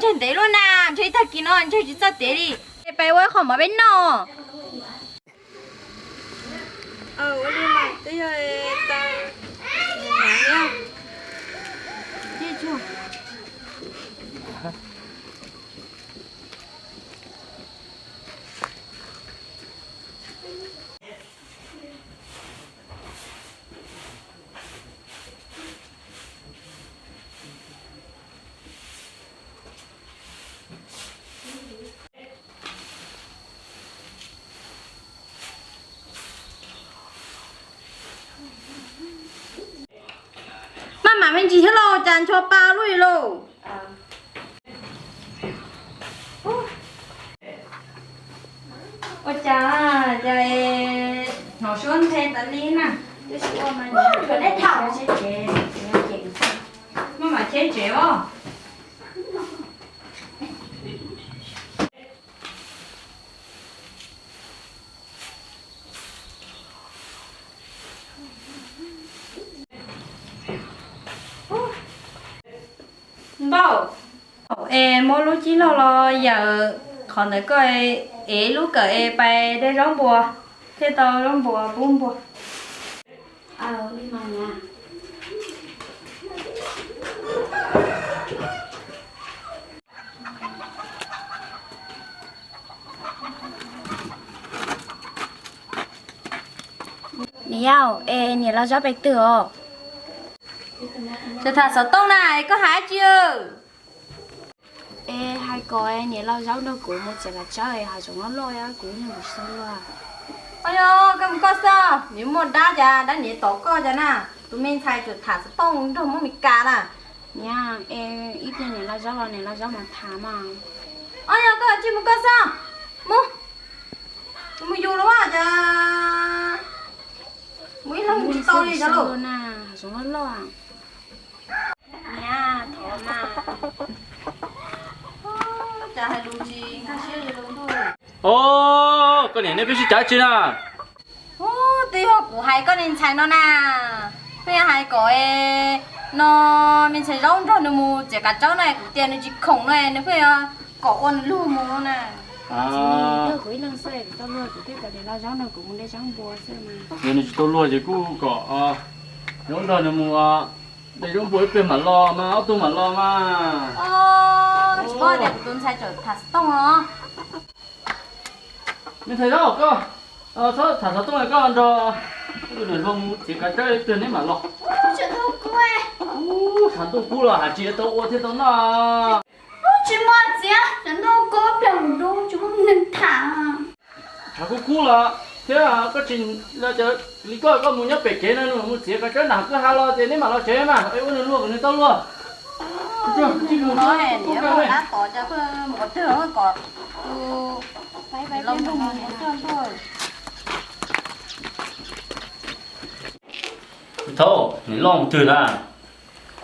Ntev luaj na, ntshe tag kis no ntshe tsis txawj tev li. Es peb ua ib qho mov peb noj. Maj mam me ntsis thiab lauj, cas ncho pa luaj li lauj. Ua cas, cas hnov suab nthe tas li na. Maj mam cheb tsev os. Npauj, es muab lub cib log los yawm qhov ntawd koj, ev lub kawm es pais de zaub npua, thiaj tau zaub npua pub npua. Niam yau, es niam los zaub pes twg os? Tseem tham xov tooj na, es koj hais dab tsi? Es hais kom niam los zaub nrog kuv mus txiav kav tsawb, hav zoov loj loj, kuv ib leeg kuv tsis tau luag. Os, yog koj mus koj xwb, nws muaj dab cas dab niam tom koj cas na. Tus me ntxhais tseem tham xov tooj nrog Hmoob Mes Kas na. Niam, es ib pliag niam los zaub los niam los zaub mas tham mas. Os, yog koj tsis mus koj xwb, mus, mus yus los cas, mus ib leeg mus tsis tau li cov lauj. Na, hav zoov loj loj. Niam, thov mas. Cas hais lus tsis nkag siab li lauj. Os, koj niam nej pheej sib cav tsi na? Twb yog kuv hais koj niag ntxhais no na, pheej hais kom no me ntxhais zaub nrog nws mus txiav kav tsawb na, kuv tias nws tsis khoom na, nws pheej kom ua nws luag mus na. Kuv ib leeg xwb, kuv tau luag kuv thiaj kom niam los zaub nrog kuv mus de zaub npua xwb mas. Yog nws tsis tau luag ces kuj kom zaub nrog nws mus de zaub npua ib pliag mam los mas, ob tug mam los mas. Tsis paub tias kuv tus ntxhais tseem tham xov tooj os. Me ntxhais zaub, koj txhob tham xov tooj, koj nrog tus niam hluas mus txiav kav tsawb ib pliag neb mam los. Tshav ntuj kub los hais tsis tau ua thiaj tau noj. Tsis muaj txiav, tshav ntuj kub plig mus dub tsis muaj neeg tham. Tshav kub kub los thiab koj tsis, li koj, koj mus nyob pem kev no, mus txiav kav tsawb nram kwj ha los ces neb mam los tsev mas, es ua nws luag kom nws tau luag. Niam, mus dab tod cas mus qhov twg kom tus niam laus nrog mus qhov twg ntuj. Thaub, niam loj mus twg na?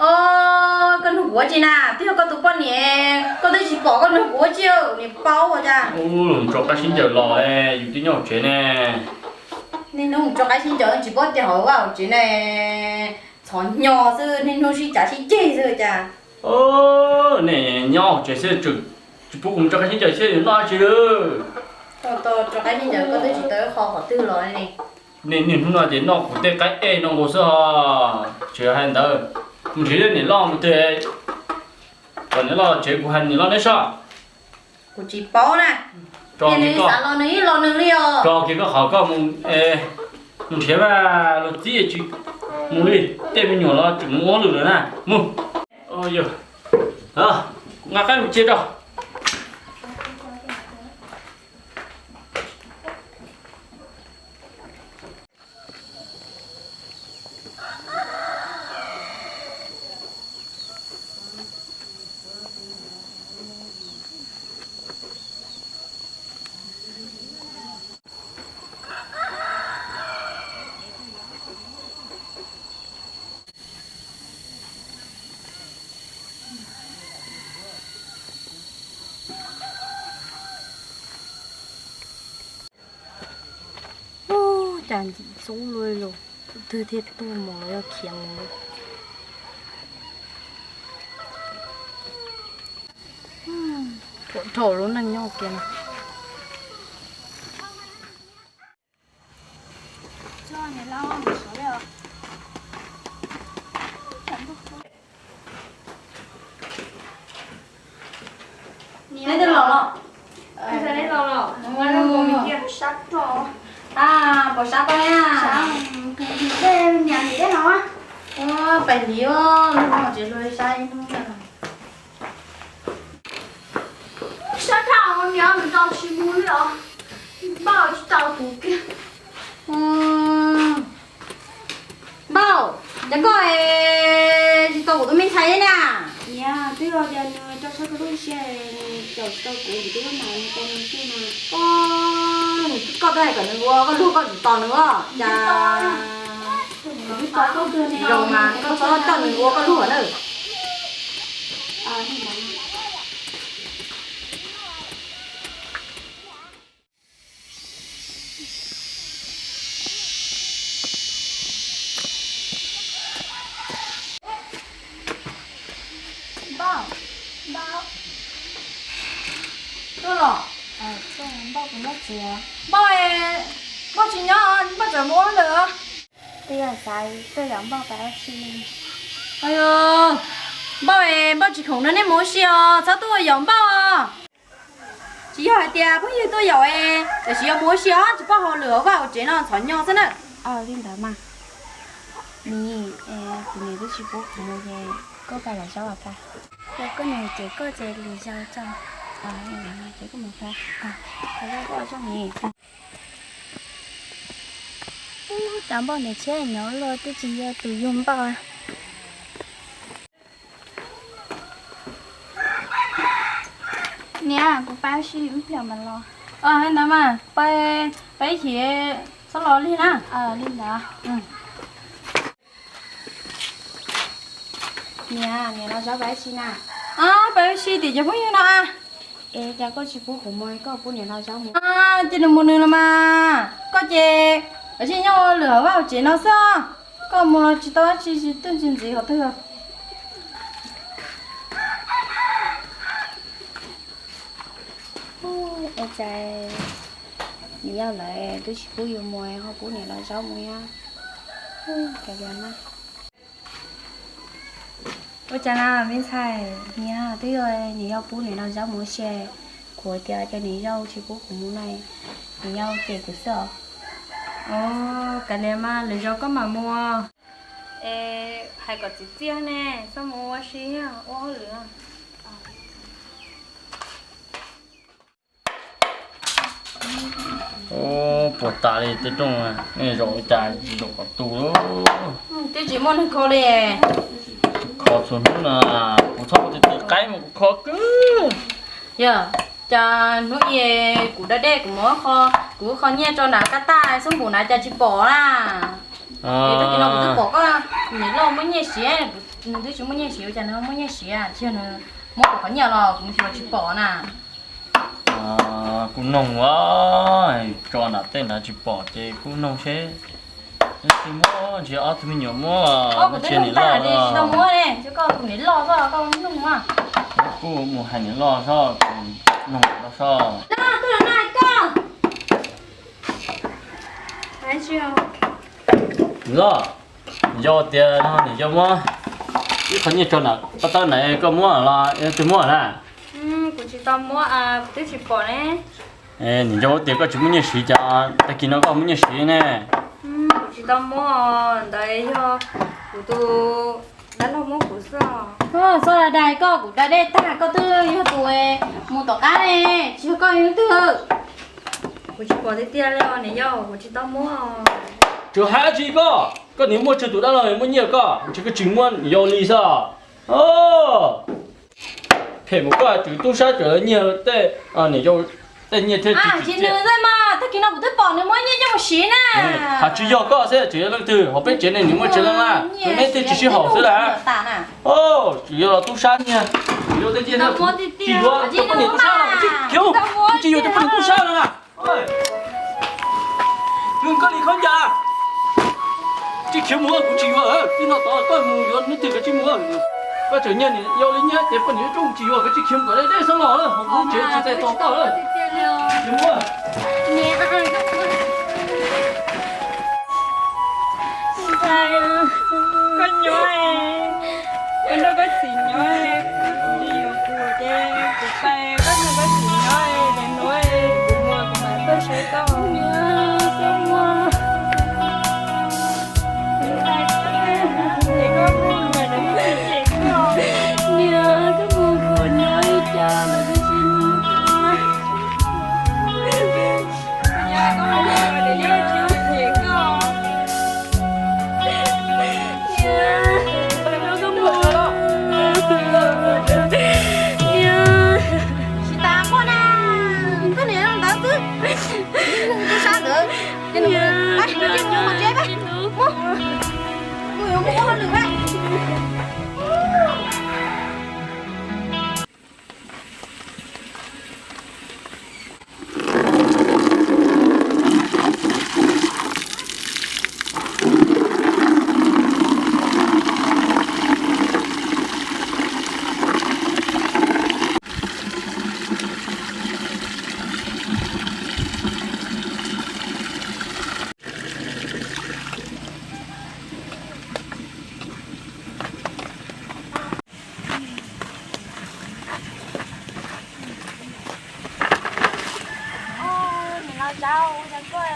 Os, koj nug kuv ua tsi na? Twb yog koj tus poj niam, koj twb tsis pom koj nug kuv ua tsi, niam paub ua cas. Ub, tso qaib sib ncaws los, yus twb nyob hauv tsev ne. Niaj hnub mus tso qaib sib ncaws tsis paub tias hauv vaj hauv tsev ne, txhos hnyo xwb, niaj hnub sib cav sib ceg xwb cas. Nej nyob hauv tsev xwb tsis pub kuv mus tso qaib sib ncaws thiab yus noj dab tsi lawm. Tso qaib sib ncaws koj twb tsis tau qho qhov twg los li. Nej niaj hnub no ces noj kuv tej qaib ej no nkaus xwb os. Tsis hais ntawd, mus nrhiav niam loj mus twg, kom niam loj tsev kuv hais niam loj neb soj. Kuv tsis paub na. Tso kiag koj, xav los nws ib los nws li os. Tso kiag koj qhov koj mus, mus nrhiav mas luag txib tsis mus li, tej me nyuam los tseem mus ua lwm lawm na. Mus. Kuv nqa qaib mus cia tso. Ub, cas ntxim ntxub luaj li, tus twg thiaj tuaj mus los yog khiav mus li. Puas dhau lub neej nyob kiag no. Neb twb los los? Neb los los? A, puas sab tau na? Pais liv, tsev luag sab ib hnub. Sab dhau, niam nws tau tsis mus li os. Npauj tsis tau kuv kiag. Npauj, cas koj tsis tau kuv tus me ntxhais li na? Niam, twb yog tias nws rau siab koj lub siab, nws caum tsis tau kuv, nws twb mam nws tau nws xwb mas. Koj twb hais kom nws ua koj luag koj tsis tos nws os. Cas zoo mas koj txhob coj nws ua koj luag na. Npauj, Npauj, tuaj los? Npauj, Npauj tsis nyob, Npauj tseem mus ua ntawd. Twb yog xav tuaj yaum Npauj pais ua si. Npauj es, Npauj tsis khoom no nej mus ua si os, txhob tuaj ua yaum Npauj os. Tsis yog hais tias phooj ywg tuaj yaum es, tiam sis yog mus ua si os, tsis paub hauj lwm hauv vaj hauv tsev no ntxhov nyo xwb na. Li ntawd mas, Nis, kuv niam twb tsis pub kuv mus ces koj pais lawm zaub as pab. Yog koj niam cem koj ces lwm zaus tso. Ces koj mus pab. Koj zoo ni. Ub, cas Npauj niam tshiab nyob luaj twb tsis yog tus yug Npauj. Niam, kuv pab ib sim ib pliag mas los. Ntawd mas, pab ib chim txhob los lig na. Li ntawd. Niam, niam los zaub pab ib sim na. Pab ib sim tim cov phooj ywg no. Es cas koj tsis pub kuv mus, koj pub niam los zaub mus. Ces nws mus nws los mas, koj ces kav tsij nyob ua lwm hauv vaj hauv tsev no xwb. Koj mus los tsis tau dab tsi, tsis twj tsis ntxiv qhov twg. Ua cas niam yau lawv twb tsis pub yus mus ho pub niam los zaub mus thiab. Kav liam mas. Ua cas na me ntxhais? Niam, twb yog niam yau pub niam los zaub mus ua si, kuv tias cas niam yau tsis pub kuv mus na, niam yau cem kuv xwb os. Kav liam mas, lwm zaus koj mam mus. Es hais kom txiv txiaj ne, txhob mus ua si, ua hauj lwm. Puas tas li tej rooj, nej zaum li cas zaum kom tu. Twb tsis muaj neeg kho li. Kho txhua hnub na, kuv txhob ua tus qaib mas kuv kho kawg. Yog, cas hnub i kuv da dej kuv mus kho, kuv kho nyiaj rau nram kab taj xub npum na cas tsis pom na. Es tag kis no kuv twb pom koj niam loj muab nyiaj siv, nws twb tsis muaj nyiaj siv, ua cas nws muab nyiaj siv, tsis yog nws muab kuv qhov nyiaj los kuv mus xyuas tsis pom na. Kuj noog ua, tso nram tej nrad tsis pom ces kuj noog seb, tsis muab, ntshe ob tug me nyuam muab, kuv twb noog tag tias tsis tau muab ne, koj tus niam loj xwb koj noog a. Kuj mus hais niam loj xwb, noog loj xwb. Tuaj los na koj. Niam loj, yog tias no niam yau muab ib qho nyiaj rau nram paj tawb na, koj muab los twg muab na? Kuv tsis tau muab, kuv twb tsis pom ne. Niam yau tias koj tsis muaj nyiaj siv, cas tag kis no koj muaj nyiaj siv ne? Kuv tsis tau muab, ntawd yog kuv tus dab laug muab kuv xwb. Txhob da dais koj, kuv da dej tag koj twb yog tus mus tom qab ne, tsis yog koj yog leej twg. Kuv tsis pom tiag tiag li os niam yau, kuv tsis tau muab. Tsuas hais dab tsi koj, koj niam muaj tsawg tus dab laug muab nyiaj koj, ntshe koj tsis muab niam yau li xwb. Phem mus koj, tswv tub sab tsawv nyiaj tej, niam yau tej nyiaj thiab. Tsis nws mas, tag kis no kuv twb pom nws muab nyiaj coj mus siv na. Hais tsis yog koj xwb, tseem yog leej twg hauv peb tsev ne, nws muaj tsev leej na, neb twb tsis sib haum xwb las. Tseem yog los tub sab nyiaj, tseem yog tej nyiaj, tsis yuav cov poj niam tub sab no, tsis yuav cov poj niam tub sab no na. Koj li khaub ncaws, tsis khiav mus kuv tsis yuav, txij no tod koj mus yuav hnub twg koj tsis mus. Koj tseem nyiag niam yau li nyiag ces poj niam rooj tsis yuav, koj tsis khiav mus kom deb deb xwb los. Tsis txais tos koj lawm. Koj nyob, koj nrog koj txiv nyob, kuv tsis yuav kuv ces kuv pais, koj nrog koj txiv nyob, kuv muaj kuv mam tuaj saib koj. Niam, koj mus kuv nyob ib co los twb tsis mus. Tsis tas muaj na, koj niam ntawd xwb, sab ntawd, mus tsev, mus, mus yuav mus ua hauj lwm na.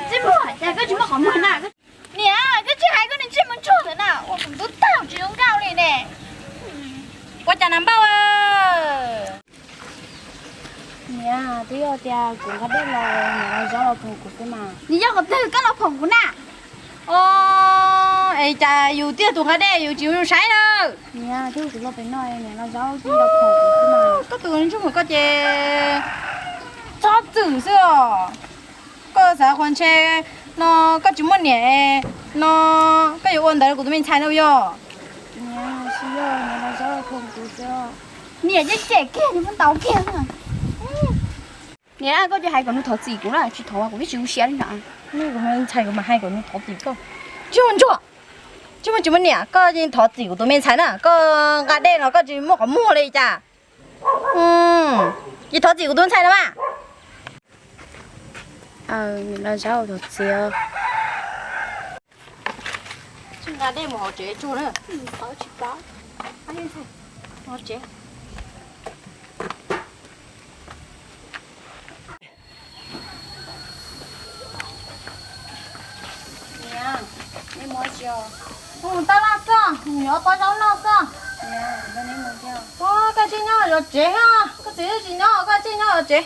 Tsis muaj, cas koj tsis muaj qhov muag na? Niam, koj tsis hais koj niag ntsej muag ntsuag ntawd na, ua kuv ntub tag tsis zoo nkauj li ne. Ua cas na npauj? Niam, twb yog tias kuv nqa dej los, niam los zaub los phoom kuv xwb mas. Nws yog qhov twg koj los phoom kuv na? O, es cas yus twb yog tus nqa dej yus tsis zoo saib na. Niam, twb kuv los pem no niam los zaub los phoom kuv xwb mas. Koj tus ntsuj mus koj ces txhob txwm xwb os. Koj xav qhuas ntshe no koj tsis muaj niam no koj yuav ua ntawd kuv tus me ntxhais no yog? Niam, tsis yog, niam los zaub los phoom kuv xwb. Niam cem cem kiag, niam muab ntaus kiag. Niam, koj cia hais kom nws thov txim kuv na, tsis thov kuv twb tsis ua siab li ntawd. Nej kuv me ntxhais kuv mam hais kom nws thov txim koj. Tsis muaj ntsuag, tsis muaj, tsis muaj niam, koj yeej thov txim kuv tus me ntxhais na, koj nqa dej los koj tsis muaj qhov muag li cas? Yeej thov txim kuv tus ntxhais na mas. Niam los zaub thov txim. Tsis nqa dej mus hauv tsev tsuag na. Tsis paub. Hauv tsev. Niam, neb mus tsis os? Kuv mus tab laj xwb, mus yuav pob zaub noj xwb. Koj tseem nyob zov tsev, koj txiv tsis nyob, koj tseem nyob zov tsev.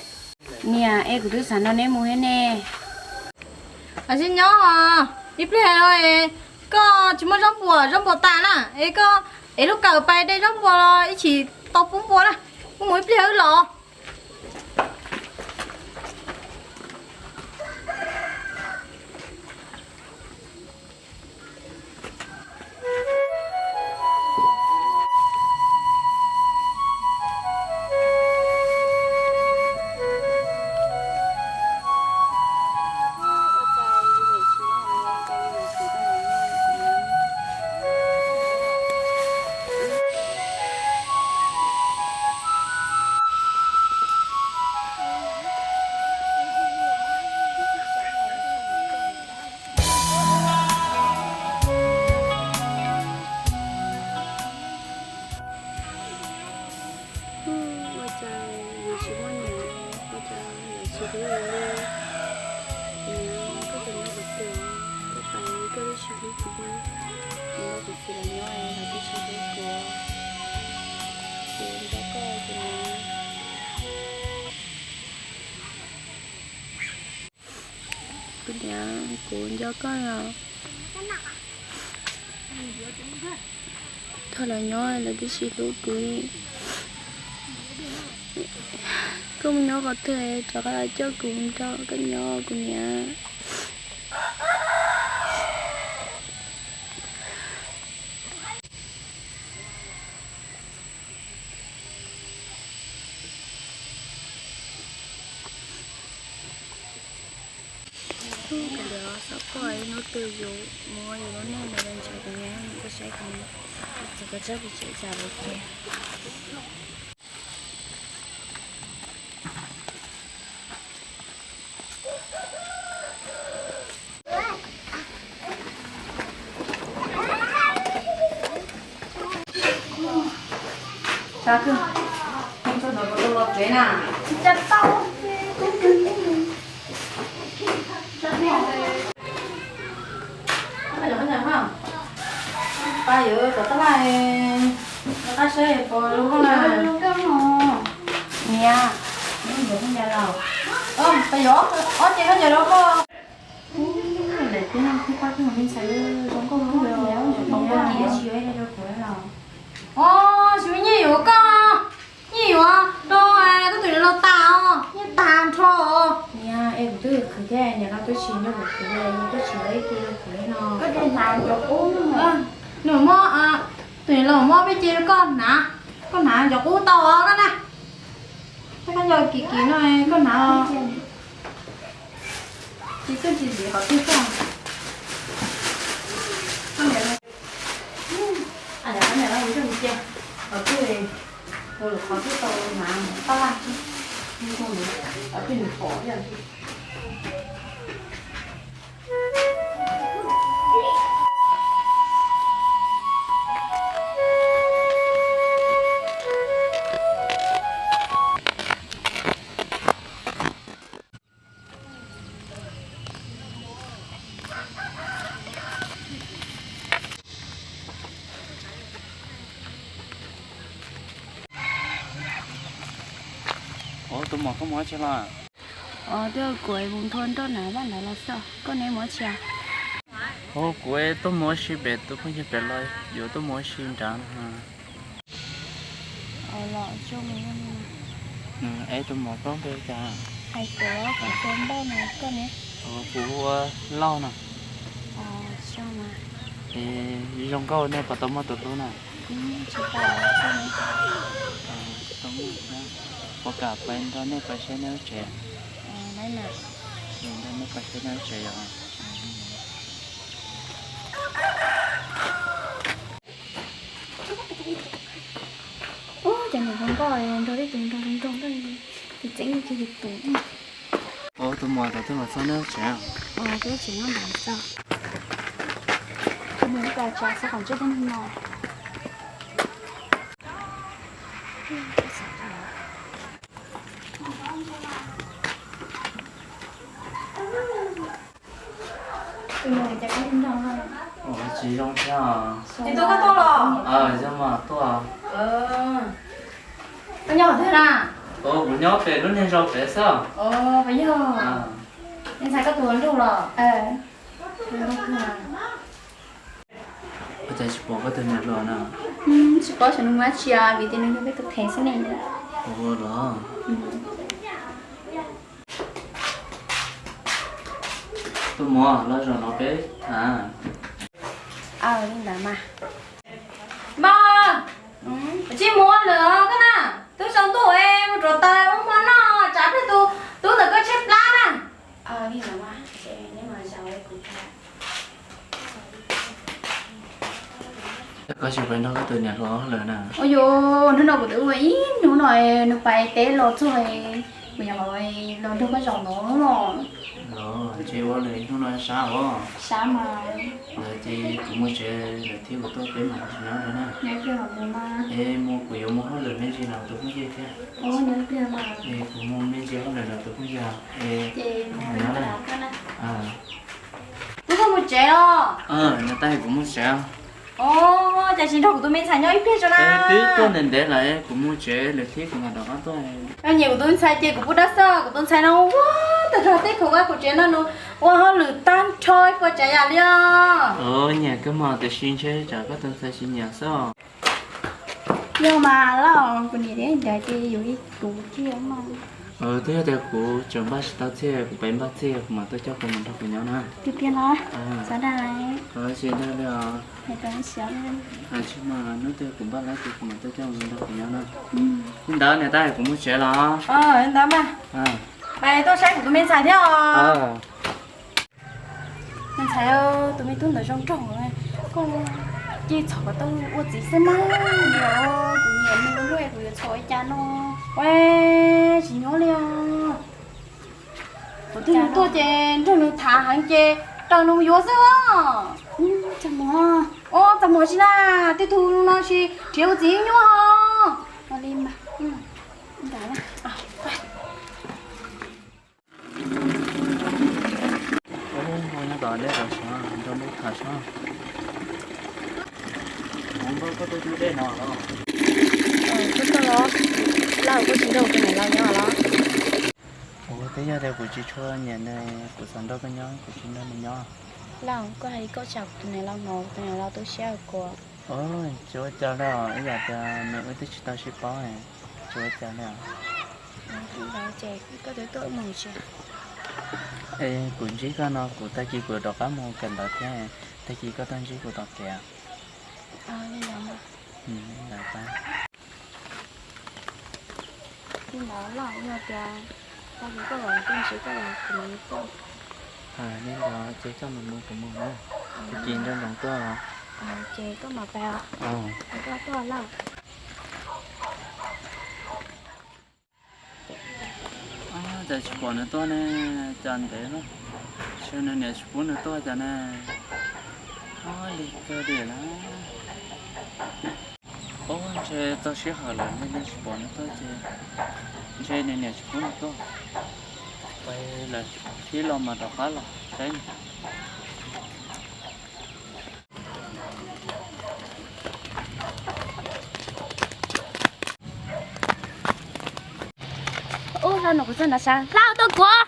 Niam, es kuv twb xav nrog neb mus thiab ne. Koj tseem nyob os, ib pliag koj tsis muaj zaub npua, zaub npua tas na, es koj ev lub kawm pais de zaub npua los ib chim tau pub npua na, kuv mus ib pliag wb los. Ua cas yus tsis muaj niam, ua cas yus tsis hlub yus li. Niam, koj tus nyob qhov twg, koj pais koj twb tsis hlub kuv li. Kuv nrog kuv txiv los nyob los twb tsis hlub kuv. Kuv nco koj, kuv niam. Kuv niam, kuv nco koj os. Thaum los nyob los twb tsis hlub kuv li. Koj mus nyob qhov twg rov qab los coj kuv nrog koj nyob kuv niam. Hnub kawm ntawv xav pom ib hnub twg yus muab yus lub neej mus rau ntshe kuv niam, koj saib kuv niam, txawm koj tsab pes tsawg tsam lawm ces. Tau, tau los tsev na. Tsis tau. Pab yuav cov tab laj, qab saib pom zoo nkauj na. Niam, pab yuav ob ce koj ncaws rau koj. Daim tiab no kuj pab kuj me ntxhais zoo nkauj kawg li. Tsis yuav ib rau kuv los? Os, tsis muaj nyiaj yuav koj, nyiaj yuav rau koj tus niam laus tas os, nyiaj tag nrho os. Niam, es kuv twb khwv thiab, niam no twb tsis nrog kuv khwv li, twb tsis yuav ib ce rau kuv li no. Koj tus hnav ncov qub. Nws muab, tus niam laus muab peb ce rau koj hnav, koj hnav ncov qub tau os koj na. Koj nco kim kim no koj hnav os. Tsis tuaj tsis zim qhov twg koj. Koj niam, niam, niam, cia qhov twg, ua lawm qhov twg tau hnav tab laj xwb, qhov twg nws pom yog. Ua, tus muam koj mus tsev los? Os, twb kuv mus nthua nroj nram vaj nrad los xwb, koj ne mus tsev? Os, kuv tuaj mus ua si pem tus phooj ywg pem los yuav tuaj mus ua si nrad. Los zoo. Es tus muam koj npe cas? Hais tias kuv tus npauj no, koj ne? Kuv hu ua Lauj no. Es zoo nkauj, nej puas tau muaj tus hlub na? Tsis tau. Puas kam pais nrog nej pais saib nej lub tsev? Nrog nej pais saib nej lub tsev yom. Ub, cov niam hluas nkauj nrog tej tus nrog nrog nrog, tsis tseeb tsis tus. Ua, tus muam, tau twb los txog nej lub tsev? Twb tsev nyob ntawd txog. Mus ua cas xwb qhov ntsej tej neeg no. Tsis zoo thiab. Yog mas tuaj. Koj nyob qhov twg na? Kuv nyob pem lub niag zos pem xwb. Yog. Me ntxhais koj tus hluas nraug los? Ua cas tsis pom koj tus niam hluas na? Tsis paub xyov nws mus dab tsi vim tias nws yog peb tus phem xwb ne. Ua los. Tus muam, los zaum no peb tham. Aw, li ntawd mas. Npawg, tsis mus ua lwm koj na, twb tsaus ntuj es mus rauv taws ua hmo noj tsam plig tus tub ntawm koj tshaib plab na. Koj tsis pais nrog koj tus niam hluas lawm na? Ua yus, hnub no kuv twb ua ib hnub no, nws pais teb los txog, kuv nyuam qhuav los nrog koj zaum no los. Los tsis ua lwm, hnub no sab os. Sab mas. Ntawd ces kuv mus tsev lawm thiab, kuv tuaj peb mam nyob na. Es mus kuv yuav mus hauj lwm me ntsis nram tus phooj ywg thiab. Es kuv mus me ntsis hauj lwm nram tus phooj ywg es nyob na. Kuv mus tsev os. Nyob tas kuv mus tsev. Os, cas tsis nrog kuv tus me ntxhais nyob ib pliag tso na. Twb tuaj ntev ntev lawm, kuv mus tsev lawm thiab kuv mam rov qab tuaj. Nyiam kuv tus ntxhais ces kuv pub dab xwb, kuv tus ntxhais no ua tag nrho tej khoom vaj khoom tsev no nws ua hauj lwm tag nrho ib puas tsav yam li os. Nyiam kawg mas, tiam sis ntshe tsam koj tus ntxhais tsis nyiam xwb. Yog mas Lauj, kuv niam thiab ntawd ces yuav ib kuv kiag mas. Twb yog tias kuv tseem npaj tsis tau txiaj, kuv pais npaj txiaj kuv mam tuaj coj koj mus nrog kuv nyob na. Tiag tiag los? Xav dag. Tsis dag li os. Hais tsis mas hnub twg kuv npaj lab ces kuv mam tuaj coj mus nrog kuv nyob na. Li ntawd niam tais, kuv mus tsev los. Li ntawd mas. Pais tuaj saib kuv tus me ntxhais thiab os. Me ntxhais, tus me tub ntawd zoo nraug, koj cia txhob kom tau ua txiv xwb mas. Kuv nyiam nws luaj, kuv yuav txhob ua cas no. Ua, tsis nyob li os. Kuv twb mus tuaj ces nrog nws tham heev ces raws nws mus yuav xwb os. Txaj muag tsis na, tej tug no tsis nrhiav ua txiv nyuaj os. Ub, npau nyob tom dej los sov, nrog npau tham sov. Ub, npau koj tuaj tus dej no los? Koj tuaj los? Lauj, koj tsis nrog kuv tus niam laus nyob los? Ub, twb yog tias kuv tsis tshua nyiam nws, kuv xav nrog koj nyob, kuv tsis nrog nws nyob. Lauj, koj hais li koj tsam kuv tus niam laus hnov, kuv tus niam laus tu siab kuv. Tsis ua cas li os, ib yam tias nws wb twb tsis tau sib paub, tsis ua cas li os. Ces koj twb tuaj wb mus tsi? Es kuv ntsib koj no kuv tag kis kuv rov qab mus kawm ntawv thiab, tag kis koj tuaj ntsib kuv tom kev. Li ntawd. Li ntawd los yog tias tag kis koj los tuaj ntsib koj los kuv mam li tuaj. Li ntawd ces koj mus mus kuv mus na, tag kis nco ntsoov tuaj. Ces koj mam pais os. Koj tuaj lawm. Cas tsis pom nws tuaj ne, cas ntev lawm, ntshe nws niam tsis pub nws tuaj cas ne. Ua li kawg li lawm. Ub, ntshe txog sij hawm lawm ntshe tsis pom nws tuaj ces ntshe nws niam tsis pub nws tuaj. Pais lawm, ib los mas rov qab los saib. Ub, hlau no kuv txog nrad sav, hlau tuaj kuv.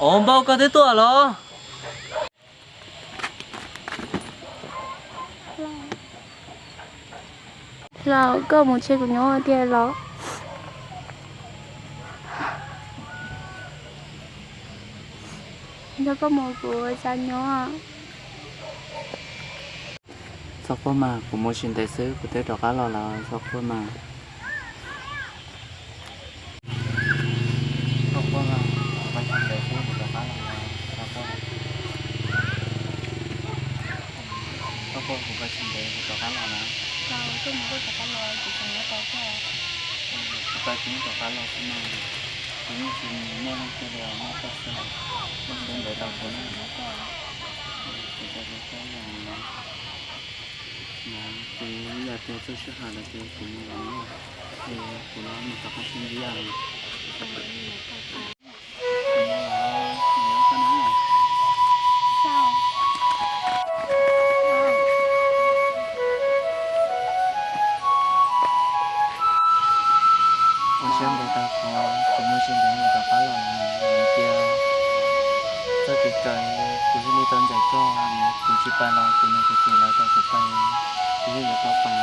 Ov, npau koj twb tuaj los? Hlau, koj mus ntshe kuv nyob tiag los? Nrog koj mus kuv xav nyob. Txhob quaj mas, kuv mus tsis ntev xwb kuv twb rov qab los lawm, txhob quaj mas. Txhob quaj mas, kuv mus tsis ntev xwb kuv rov qab los lawm, txhob quaj. Txhob quaj, kuv mus tsis ntev kuv rov qab los na. Kuv pais kuv yeej rov qab los xwb mas, kuv yeej tsis muaj leej twg li, muaj koj xwb, koj xwb ntev tau kuv na. Kuv tso kuv koj los, kuv yog tias txog sij hawm lawm ces kuv mus lawm na, ces kuv los mus rov qab sib ntsib os. Ua siab ntev tau kuv, kuv mus tsis ntev kuv rov qab los, vim tias txoj kev kawm kuv thiaj li tau ncaim koj, kuv tsis pais los kuv niam kuv txiv lawv kom kuv pais, kuv yeej yuav tau pais.